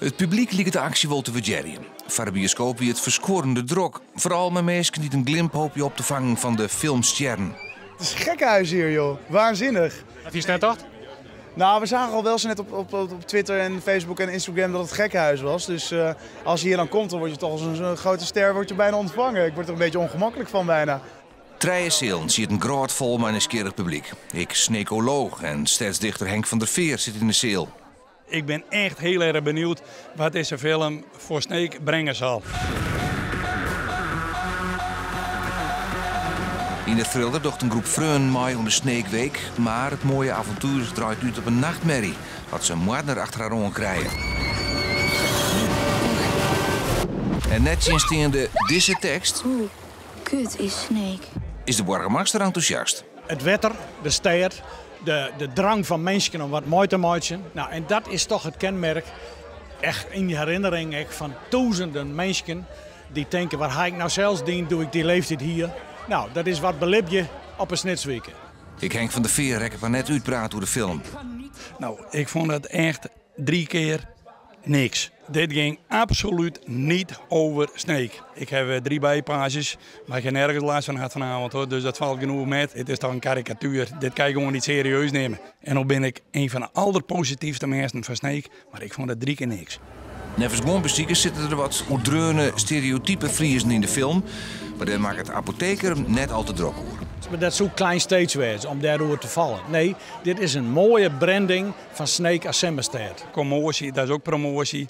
It publyk liket de aksje wol te wurdearjen. Foar de bioskoop wie it ferskuorrende drok. Foaral mei minsken dy't in glimp hoopje op te fangen fan de filmstjerren. Het is gekkenhuis hier, joh. Waanzinnig. Wat hiest net tocht? Nou, we zagen al wel zo net op Twitter en Facebook en Instagram dat het gekkenhuis was. Dus als je hier dan komt, dan word je toch als een grote ster word je bijna ontvangen. Ik word er een beetje ongemakkelijk van bijna. Trije sealen sieten grôtfol mei nijsgjirrich publyk. Ek Sneekoloog en stedsdichter Henk van der Veer sit yn de seal. Ik ben echt heel erg benieuwd wat deze film voor Sneek brengen zal. Yn de thriller docht in groep freonen mei oan de Sneekweek, mar it moaie avontuer draait út op in nachtmerrie as se in moardner achter har oan krije. En nettsjinsteande dizze tekst. Hoe kut is Sneek? Is de boargemaster entûsjast. It wetter, de stêd, de drang fan minsken om wat mei te meitsjen. Nou, en dat is toch it kenmerk, echt yn dy herinnering ek, fan tûzenen minsken dy't tinke, wat ha ik nou sels dien doe't ik dy leeftiid hie? Nou, dat is wat belibje op 'e Snitswike. Ek Henk van der Veer rekket mar net útpraat oer de film. Nou, ik fûn it echt drie kear niks. Dit ging absoluut niet over Sneek. Ik heb drie bijpaasjes, maar ik heb nergens last van gehad vanavond hoor, dus dat valt genoeg met. Het is toch een karikatuur, dit kan je gewoon niet serieus nemen. En dan ben ik een van de allerpositiefste mensen van Sneek, maar ik vond het drie keer niks. Neffens guon besikers sitte der wat oerdreaune stereotype Friezen yn de film, mar dêr makket Apotheker him net al te drok oer. Maar dat soe klein steeds wêze om dêroer te fallen. Nee, dit is in moaie branding fan Sneek as simmerstêd. Commotie, dat is ook promotie.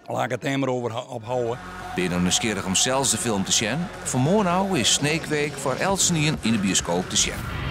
Laat ik het dêr mar oer ophâlde. Binne jo no nijsgjirrich om sels de film te sjen? Fan moarn ôf is Sneekweek foar eltsenien yn de bioskoop te sjen.